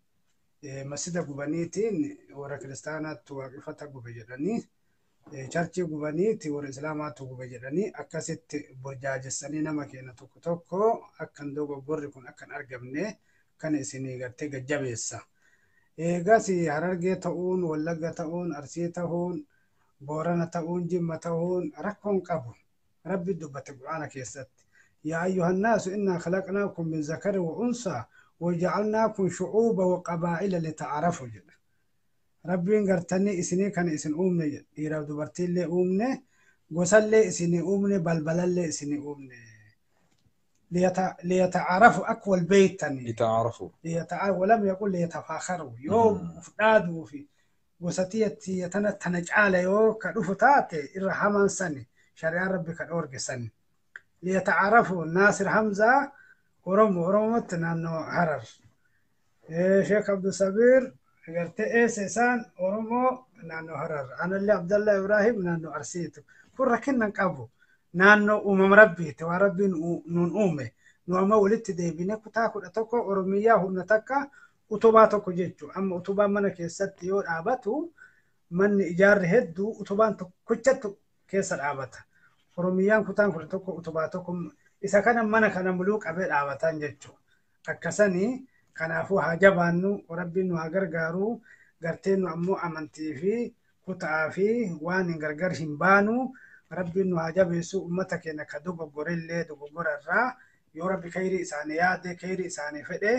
مسجد قبانيتين ورا كريستانات واقفة قبجراني چرچي قبانيتي ورا إسلامات قبجراني أكست برجاج السنين ما كينا توكو توكو أكن دوغو غوريكون أكن أرقمني كان إسني غرتي جبيسا Eegas Harargee ta'uun, Wallagga ta'uun, Arsii ta'uun, Boorana ta'uun, Jimma ta'uun rakkoon qabu. Rabbi dubbate Qur'aana keessatti. Yaa ayyuhannaasu innaa khalaqnaakum min zakarin wa unsaa wa ja'alnaakum shu'uuba wa qabaa'ila lita'arafu jedha. Rabbiin gartanii isinii kana isin uumne jedha. Dhiiraaf dubartiillee uumne, gosallee isinii uumne, balbalallee isinii uumne. ليتعارفوا أقوى البيت ليتعارفوا ولم يقل ليتفاخروا يوم أفرادوا في وسطية تنجعل يو كرفتات الرحمن سنة شريعة ربك الأورج سنة ليتعارفوا ناصر حمزة ورم ورمت نانو هرر شيخ عبد الصبير قلت إيه سيسان ورمو نانو هرر أنا اللي عبد الله إبراهيم نانو أرسيتو كل ركنا نقابو naannoo uumama rabbiiti waan rabbiin nuun uume nu amma walitti deebinee kutaa 11 Oromiyaa humna takka utubaa tokko jechuudha. Amma utubaan mana keessatti yoo dhaabatu manni ijaarri hedduu utubaan tokkochatu keessa dhaabata. Oromiyaan kutaan 11 utubaa tokko isa kana mana kana muluu qabee dhaabatan jechuudha. Akkasanii kanaafuu haa jabaannu rabbiin nu haa gargaaru gartee nu ammoo amantii fi kutaa fi waan hin gargar hin baanu. Rabbiin nu haa jabeessu uummata keenya ka dogoggorellee dogoggorarraa yoo rabbi kayrii isaanii yaade kayrii isaanii fedhe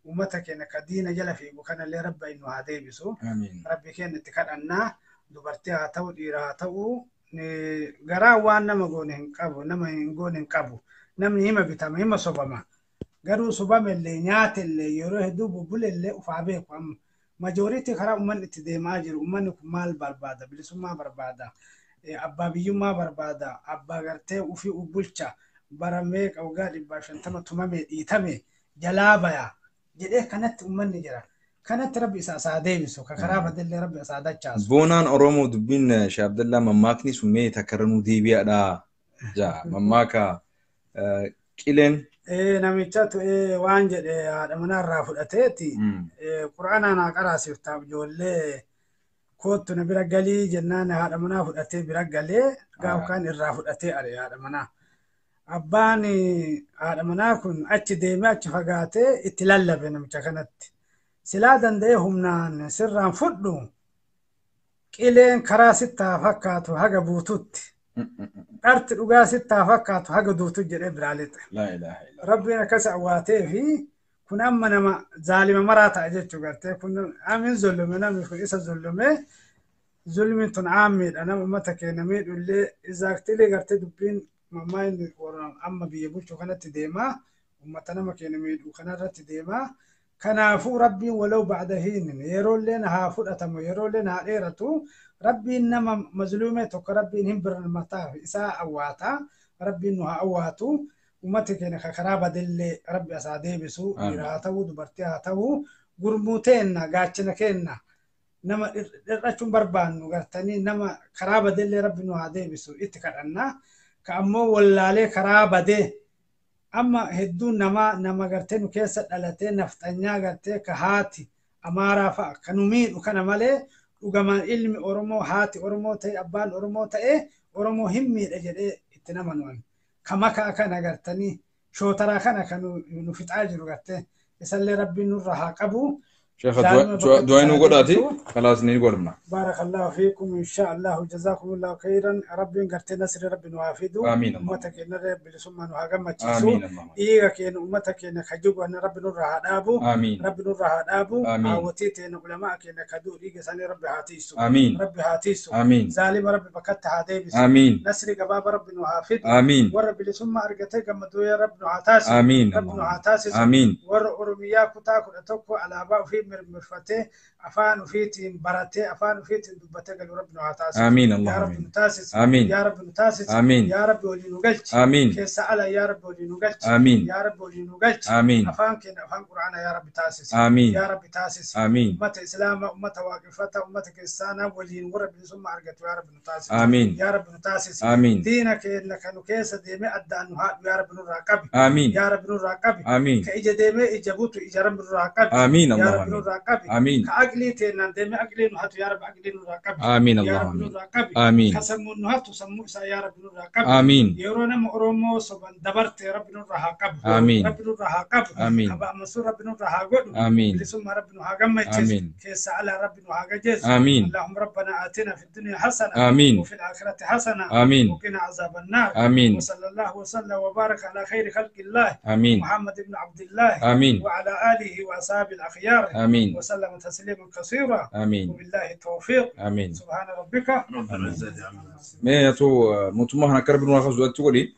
uummata keenya ka diina jala fiigu kanallee rabbi nu haa deebisu. Rabbi keenya itti kadhannaa dubartii haa ta'u dhiira haa ta'u garaa waan nama goone hin qabu nama hin goone hin qabu namni hima bitama hima sobama garuu sobamellee nyaatellee yeroo hedduu bubbulellee ufaa beeku amma majooritii karaa uummanni itti deemaa jiru uummanni kun maal barbaada bilisummaa barbaada. Abbaa biyyummaa barbaada abbaa gartee ufii bulcha bara meeqa waggaa 150 tumame dhiitame jalaa baya jedhee kanatti uummanni jira. Kanatti rabbi isaa isaa deebisu ka karaa badellee rabbi isaa dachaasu. Boonaan Oromoo dubbiin Sheekh Abdallaa mammaakni sun mee takka irra nuu deebi'aadha. Jaa mammaaka qileen Namichatu waan jedhe haadha manaa irraa fudhateeti. Qura'aana naa qaraasiftaaf ijoollee kootu na bira galii jennaan haadha manaa fudhatee bira galee gaaf kaan irraa fudhatee are haadha manaa. Abbaan haadha manaa kun achi deemee achi fagaatee itti lallabe namicha kanatti. Silaa danda'ee humnaan sirraan fudhu qileen karaa sittaa fakkaatu haga buututti. Dharti dhugaa sittaa fakkaatu haga duutu jedhee biraa lixe. Rabbiin akkas awwaatee fi kun amma nama zaalima maraa ta'a jechuu gartee kun amin zullume namni kun isa zullume zulmiin tun aammiidha nama uummata keenya miidhullee izaaktilee gartee dubbiin mammaa inni amma biyya bulchuu kanatti deemaa uummata nama keenya miidhuu kanarratti deemaa. Kanaafuu rabbiin walau ba'da hiinin yeroolleen haa fudhatamu yeroolleen haa dheeratu rabbiin nama mazluume tokko rabbiin hin birmataaf isaa awwaata rabbiin nu haa awwaatu ummati keenya karaa badellee rabbi asaa deebisu dhiira haa ta'uu dubartii haa ta'uu gurmuu teenna gaachana keenna nama dhirrachuun barbaannu gartanii nama karaa badellee rabbi nu haa deebisu itti kadhanna ka ammoo wallaalee karaa badee amma hedduun nama gartee nu keessa dhalatee nafxanyaa gartee ka haati amaaraa fa'a kan nu miidhu kana malee dhugamaan ilmi Oromoo haati Oromoo ta'e abbaan Oromoo ta'e Oromoo hin miidha jedhee itti nama nu'an. Ka makaa kana gartanii shootaraa kana kan nu fixaa jiru gartee isallee rabbiin nurra haa qabu. Sheekha du'aa nu godhaati khalaas ni godhamna. Barakallahu fiikum inshaallahu jazakumullahu khairan rabbiin gartee nasri rabbi nu haa fidu ummata keenya bilisummaa nu haa gammachiisu dhiiga keenya ummata keenya ka jigu rabbi nurra haa dhaabu rabbi nurra haa dhaabu hawwatii teenya ulamaa keenya ka du'u dhiiga isaanii rabbi haa tiisu rabbi haa tiisu zaalima rabbi bakkatti haa deebisu nasri gabaaba rabbi nu haa fidu warra bilisummaa argatee gammaduu rabbi nu haa taasisu rabbi nu haa taasisu warra Oromiyaa kutaa 11 alaabaa ofii mirmirfatee afaan ofiitiin baratee afaan ofiitiin dubbatee galu rabbi nu haa taasisu. Amiin. Yaa rabbi nu taasisi. Amiin. Yaa rabbi nu taasisi. Amiin. Yaa rabbi walii nu galchi. Amiin. Keessa ala yaa rabbi walii nu galchi. Amiin. Yaa rabbi walii nu galchi. Amiin. Afaan keenya afaan Qur'aanaa yaa rabbi taasisi. Amiin. Yaa rabbi taasisi. Amiin. Ummata Islaamaa, ummata waaqeffataa, ummata kiristaanaa waliin warra bilisummaa argatu yaa rabbi nu taasisi. Amiin. Yaa rabbi nu taasisi. Amiin. Diina keenya kan nu keessa deemee addaan nu haadhu yaa rabbi nurraa qabi. Amiin. Yaa rabbi nurraa qabi. Amiin. Ka ija deemee ija butu ija rabbi nurraa qabi. Amiin. Yaa rabbi nurraa qabi. Amiin. Ka aqlii teenaan deemee aqlii nu hatu yaa rabbi aqlii nurraa qabi. Amiin. Yaa rabbi nurraa qabi. Amiin. Ka sammuu nu hatu sammuu isaa yaa rabbi nurraa qabi. Amiin. Yeroo nama Oromoo soban dabarte rabbi nurraa haa qabu. Amiin. Rabbi nurraa haa qabu. Amiin. Ka ba'amasuu rabbi nurraa haa godhu. Amiin. Bilisummaa rabbi nu haa gammachiisu. Amiin. Keessa alaa rabbi nu haa gajeessu. Amiin. Allahumma rabbana aatina fi dunya hasana. Amiin. وفي الآخرة حسنة. آمين. وقنا عذاب النار. آمين. وصلى الله وسلم وبارك على خير خلق الله. آمين. محمد بن عبد الله. آمين. وعلى آله وأصحابه الأخيار. آمين. وسلم تسليما كثيرا. آمين. وبالله التوفيق. آمين. سبحان ربك رب العزة عما يصفون. ما تو موتما هنا كربنا ناخذ تقولي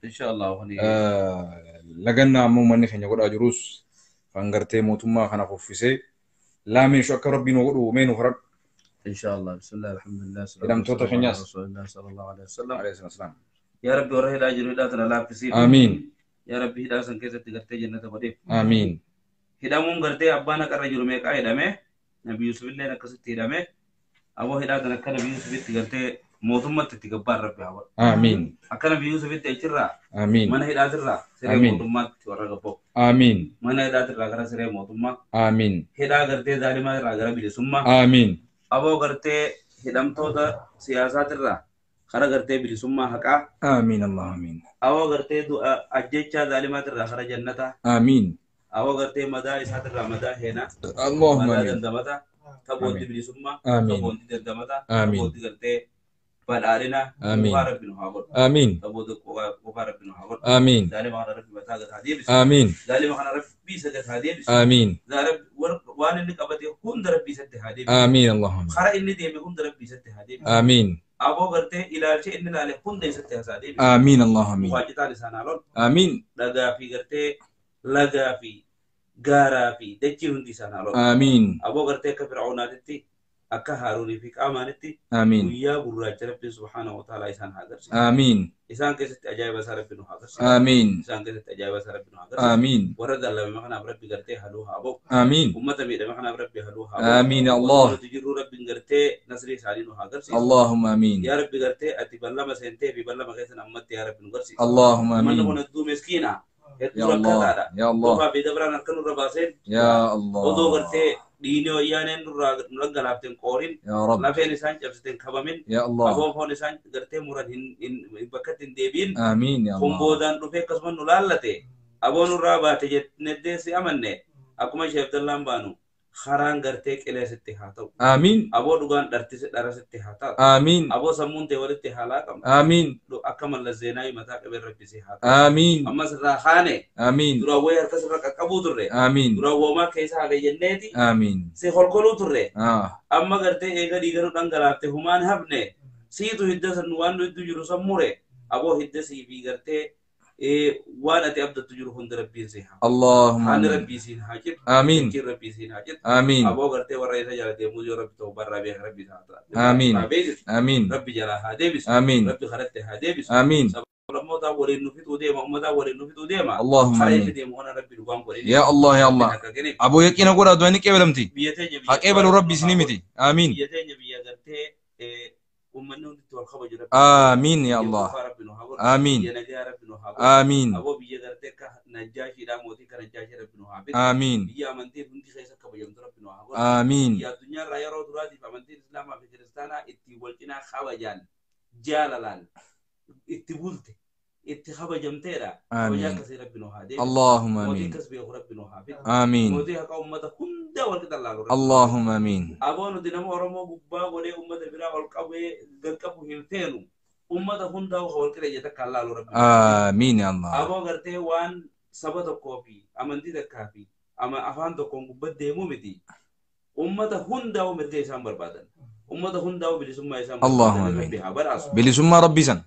إن شاء الله هني لقنا عموما نحن نقول أجروس فانغرتي موتما خنا خفسي لا من شكر ربي نقول ومين وخرج إن شاء الله. بسم الله الحمد لله إلى متوتر خنياس رسول الله صلى الله عليه وسلم عليه الصلاة والسلام. يا ربي ورهي الأجر لا ترى لا في. آمين. يا ربي هدا سن كيسة تغرتي جنة بديف. آمين. هدا مون غرتي أبانا كرجل ميك آي دمه نبي يوسف الله نكست هدمه أبو هدا تنك نبي يوسف تغرتي موتومة تتكبر ربي هوا. آمين. أكن نبي يوسف تأجرا. آمين. من هدا ترى سري موتومة تورجبو. آمين. من هدا ترى غرا سري موتومة. آمين. هدا غرتي ظالمة غرا بلسمة. آمين. أبو غرتي هدم تودا سياسة ترى خرا غرتي بلسمة حقا. آمين الله آمين. أبو غرتي دو أجتشا ظالمة ترى خرا جنة. آمين. أبو غرتي مدا إسات ترى مدا هنا. اللهم آمين. مدا دمتا تبودي بلسمة. آمين. تبودي دمتا. آمين. تبودي غرتي بالعلنا. آمين. آمين. آمين. آمين. آمين. آمين. اللهم آمين. آمين اللهم آمين. آمين. Akka Haaruunii fi qaamaanitti Amiin. Guyyaa gurraacha Rabbi subhaanahu wa ta'ala isaan haa agarsiisu. Amiin. Isaan keessatti ajaa'iba isaa Rabbi nu haa agarsiisu. Amiin. Isaan keessatti ajaa'iba isaa Rabbi nu haa agarsiisu. Amiin. Warra dallame kanaaf Rabbi gartee haluu haa ba'u. Amiin. Uummata miidhame kanaaf Rabbi haluu haa ba'u. Amiin Allah. Nuti jirru Rabbiin gartee nasrii isaanii nu haa agarsiisu. Allahumma amiin. Yaa Rabbi gartee ati ballama seentee fi ballama keessan ammatti yaa Rabbi nu agarsiisu. Allahumma amiin. Manni kun hedduu miskiina. Hedduu rakkataadha. Ya Allah. Dhufaa fi dabraan harka nurra baaseen. Ya Allah. Odoo gartee dhiini wayyaaneen nurraa nu dhangalaafteen qoorin. Ya Rabb. Lafeen isaan cabsiteen kabamin. Ya Allah. Aboon foon isaan gartee muran hin bakkatti hin deebiin. Amiin ya Kun Allah. boodaan dhufee akkasuma nu laallate. Aboo nurraa baate jennee si amanne. Akkuma Sheekh Abdallaan baanu karaan gartee qileesitti haa ta'u. Amiin. Aboo dhugaan dharasitti haa ta'u. Amiin. Aboo sammuun ta'e walitti haa laaqamu. Amiin. Akka Mallas Zeenaawi mataa qabeen rabbisee haa ta'u. Amiin. Ammas irraa haane. Amiin. Duraan wayii harka sirra qaqqabuu turre. Amiin. Duraan woomaa keessa hafe jenneeti. Amiin. Si holkoluu turre. Amma gartee eega dhiiganuu dhangalaafte humaan hafne. Siitu hidda san waan nu hedduu jiru san mure. Aboo hidda sii fi gartee waan ati abdattu jiru hunda rabbiin si haa. Allahumma Haani amiin. rabbii siin haa jedhu. Amiin. Jechiin rabbii siin haa jedhu. Amiin. Aboo gartee warra isa jala deemuu yoo rabbi ta'u barraa beeka rabbi haa ta'a. Amiin. Haa beeksisu. Amiin. Rabbi jalaa haa deebisu. Amiin. Rabbi karatti haa deebisu. Amiin. Lammoota waliin nu fixuu deema. Uummataa waliin nu fixuu deema. Allahumma Karaa amiin. inni deemu kana rabbi dhugaan godhin. Ya Allah ya Allah. Akka kenneef. Aboo yaqiina godhaa du'a ni qeebalamti. Biyya teenya Haa qeebalu rabbi isinii miti. Amiin. Biyya teenya biyya gartee uummanni hundi itti wal kabaju rabbi. Amiin ya Allah. Biyya kuufaa rabbi nu haa godhu. Amiin. Biyya nagaa rabbi nu haa godhu. Amiin. Aboo biyya gartee akka Najjaashiidhaa mootii akka Najjaashii rabbi nu haa fidu. Amiin. Biyya amantiin hundi keessa kabajamtu rabbi nu haa godhu. Amiin. Biyya addunyaarraa yeroo duraatiif amantiin Islaamaa fi Kiristaanaa itti wal cinaa kabajaan jaalalaan itti bulte itti kabajamteedha. Kabajaa Amiin. akkasii rabbi nu haa deebisu. Allahumma Mootii amiin. akkas beeku rabbi nu haa fidu. Amiin. Mootii haqa uummata hunda wal qixa laalu rabbi. Allahumma amiin. Aboo nuti nama Oromoo gubbaa godhee uummata biraa ol qabee gad qabu hin feenu. Uummata hundaa wal qixa ija takkaan laalu rabbi. Amiin ya Allah. Aboo gartee waan saba tokkoo fi amantii takkaa fi afaan tokkoon gubbatti deemuu miti. Uummata hundaa mirga isaan barbaadan. Uummata hundaa bilisummaa isaan Allahumma barbaadan amiin. rabbi haa badhaasu. Bilisummaa rabbii san.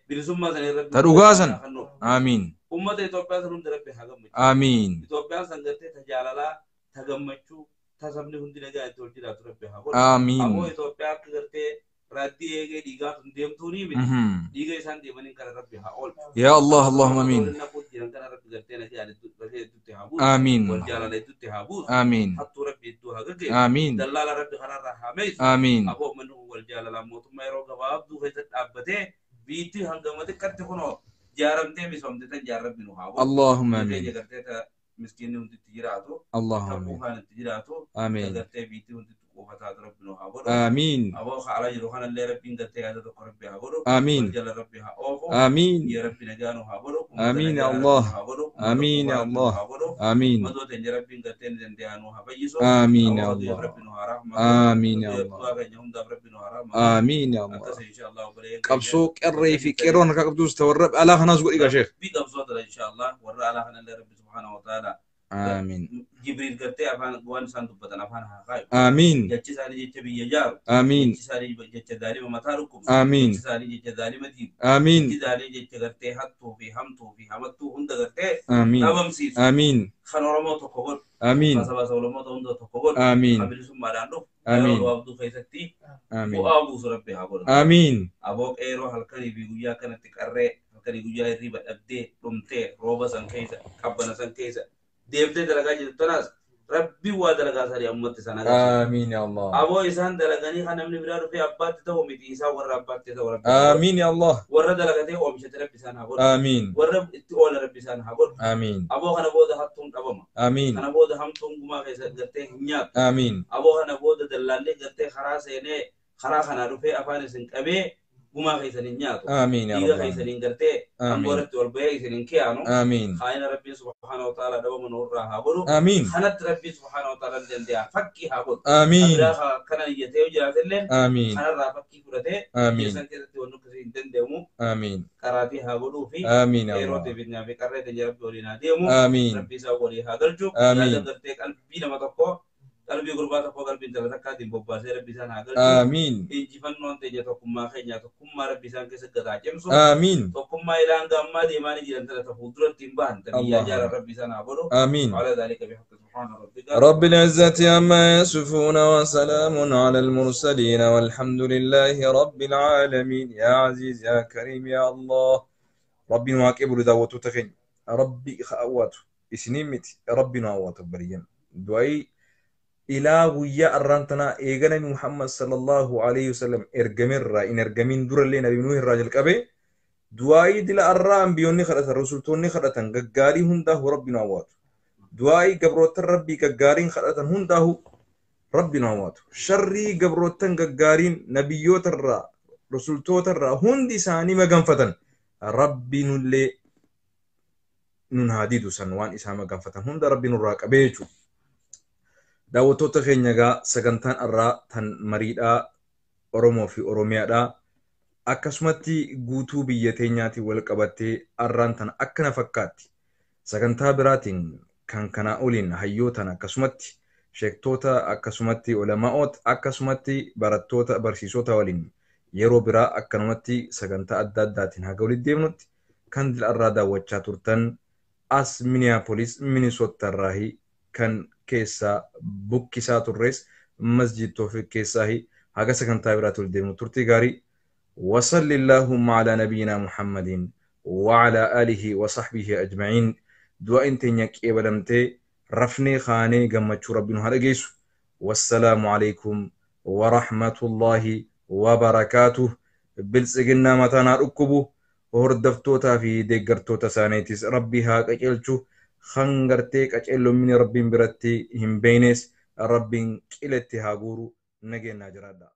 Bilisummaa sana rabbi Ta dhugaa san. haa kennu. Amiin. Uummata Itoophiyaa san hunda rabbi haa gammachiisu. Amiin. Itoophiyaan san gartee ta jaalalaa, ta gammachuu, ta sabni hundi nagaa itti wal jiraatu rabbi haa godhu. Aboo Amiin. Itoophiyaa akka gartee raaddii eegee dhiigaa tun deemtuu ni miti. Dhiiga isaan deemaniin kana rabbi haa oolchu. Ya Allah Allahumma amiin. Waliin naquutti jiran kana rabbi gartee nagaa hedduutti haa buusu. Amiin. Wal jaalala hedduutti haa buusu. Amiin. Hattuu rabbi hedduu haa gaggeessu. Amiin. Dallaala rabbi kanarraa haa meessu. Amiin. Aboo uummanni kun wal jaalalaan mootummaa yeroo gabaabduu keessatti dhaabbatee biitti hangama xiqqatti kunoo jaaramtee misoomte tan jaarrabbi nu haa godhu. Allahumma Biyya amiin. keenya gartee ta miskiinni hundi itti jiraatu, ta Allahumma amiin. quufaan itti jiraatu, ta Amiin. gartee biitti hundi itti quufataatu rabbi nu haa godhu. Amiin. Aboo haala jiru kanallee rabbiin gartee yaada tokko rabbi haa godhu. Amiin. Wal jala rabbi haa oofu. Amiin. Biyya rabbi nagaa nu haa godhu. Uummata Amiin ya nagaa rabbi nu Allah. haa godhu. Uummata Amiin ya quufaa rabbi nu Allah. haa godhu. Amiin. Madoo teenya rabbiin gartee ni dandeeyaa nu haa fayyisu. Amiin ya Aboo du'eef Allah. rabbi nu haa rahmatu. Amiin ya Du'eef Allah. du'aa keenya hundaaf rabbi nu haa rahmatu. Amiin ya Allah. Akkas insha Allah obboleeyyan keenya. Qabsoo qerree fi qeerroon harkaa qabdus ta warra alaa kanaas godhi gaa sheekh. Rabbi qabsoo tana insha Allah warra alaa kanallee rabbi subhaanahu wa ta'ala Amiin. Jibriil gartee afaan waan isaan dubbatan afaan haa kaayu. Amiin. Jechi isaanii jecha biyya jaaru. Amiin. Jechi isaanii jecha zaalima mataa dhukkubsu. Amiin. Jechi isaanii jecha zaalima diigu. Amiin. Jechi isaanii jecha gartee hattuu fi hamtuu fi hamattuu hunda gartee Amiin. dhabamsiisu. Amiin. Kan Oromoo tokko godhu. Amiin. Kan saba sablammoota hunda tokko godhu. Amiin. Kan bilisummaadhaan dhufu. Amiin. Yeroo gabaabduu keessatti Amiin. bu'aa buusu rabbi haa godhu. Amiin. Aboo qeeroo halkanii fi guyyaa kanatti qarree halkanii guyyaa hirriba dhabdee dhumtee rooba san keessa qabbana san keessa deemtee dalagaa jirtu tanaas rabbi waa dalagaa isaanii ammatti isaan agarsiisa. Amiin ya Allah. Aboo isaan dalaganii kan namni biraa dhufee abbaatti ta'u miti isaan warra abbaatti ta'u rabbi. haa godhu. Amiin ya Allah. Warra dalagatee oomishate rabbi isaan haa godhu. Amiin. Warra itti oola rabbi isaan haa godhu. Amiin. Aboo kana booda hattuun dhabama. Amiin. Kana booda hamtuun gumaa keessa gartee hin nyaatu. Amiin. Aboo kana booda dallaallee gartee karaa seenee karaa kanaa dhufee afaan isin qabee gumaa keessan hin nyaatu. Amiin ya Dhiiga Rabbal keessan hin gartee Amiin. hangoo irratti ol bahee isin hin kiyaanu. Amiin. Kaayina rabbiin subhaanahu wa ta'ala dhabama nurraa haa godhu. Amiin. Kanatti rabbiin subhaanahu wa ta'ala ni danda'a fakkii haa godhu. Amiin. Biraa kana iyyatee yoo jiraate illee Amiin. kanarraa fakkii fudhatee Amiin. keessan keessatti wanni akkasii hin danda'amu Amiin. qaraatii haa godhuu fi Amiin ya yeroo Allah. deebinaa fi qarree teenya rabbi waliin haa deemu. Amiin. Rabbi isaa walii haa galchu. Amiin. Yaada gartee qalbii nama tokkoo qalbii gurbaa tokkoo qalbii intala takkaatiin bobbaasee rabbi isaan haa galchu. Amiin. Injifannoon teenya tokkummaa keenya tokkummaa rabbi isaan keessa gataa cimsu. Amiin. Tokkummaa ilaan gaammaa deemaa ni jiran tana ta fuulduratti hin bahan ta biyyaa Allah. jaalan rabbi isaan haa godhu. Amiin. وعلى ذلك بحق سبحان ربك رب العزة عما يصفون وسلام على المرسلين والحمد لله رب العالمين. يا عزيز يا كريم يا الله. ربي نواكب لدعوته تخين ربي خأواته إسنين مت ربي نواته بريا دعي إلى ويا الرانتنا إيجانا محمد صلى الله عليه وسلم إرجمر إن إرجمين دور اللي نبي نوح الراجل كبي Du'aa'ii dila arraa ambiyoonni kadhatan, rusultoonni kadhatan gaggaarii hundaahu Rabbi nu hawwaatu. Du'aa'ii gabrootan Rabbii gaggaariin kadhatan hundaahu Rabbi nu hawwaatu. Sharrii gabrootan gaggaariin nabiyyootarraa, rusultootarraa hundi isaanii maganfatan Rabbi nullee nun haa didu san waan isaa maganfatan hunda Rabbi nurraa qabee jechuudha. Daawwattoota keenya egaa sagantaan irraa tan mariidhaa Oromoo fi Oromiyaadhaa akkasumatti guutuu biyya teenyaatiin wal qabattee arraan tan akkana fakkaatti. Sagantaa biraatiin kan kanaa oliin hayyootan akkasumatti sheektoota akkasumatti ulamaa'oota akkasumatti barattoota barsiisota waliin yeroo biraa akkanumatti sagantaa adda addaatiin haga walitti deemnutti kan dila irraa daawwachaa turtan as Minneapolis Minnesota irraahi kan keessaa bukkisaa turres Masjid Toofiq keessaahi haga sagantaa biraatti walitti deemnu turtii gaarii. وصل اللهم على نبينا محمد وعلى آله وصحبه أجمعين. دعاء تنيك إبلمتي رفني خاني قمتشو ربنا هرقيس. والسلام عليكم ورحمة الله وبركاته. بلسجنا متانا ركبو هردفتوتا في دقرتوتا سانيتس ربي هاك أجلتو خنغرتيك أجلو من ربي برتي هم بينس ربي كيلتي هاغورو نجينا جرادا.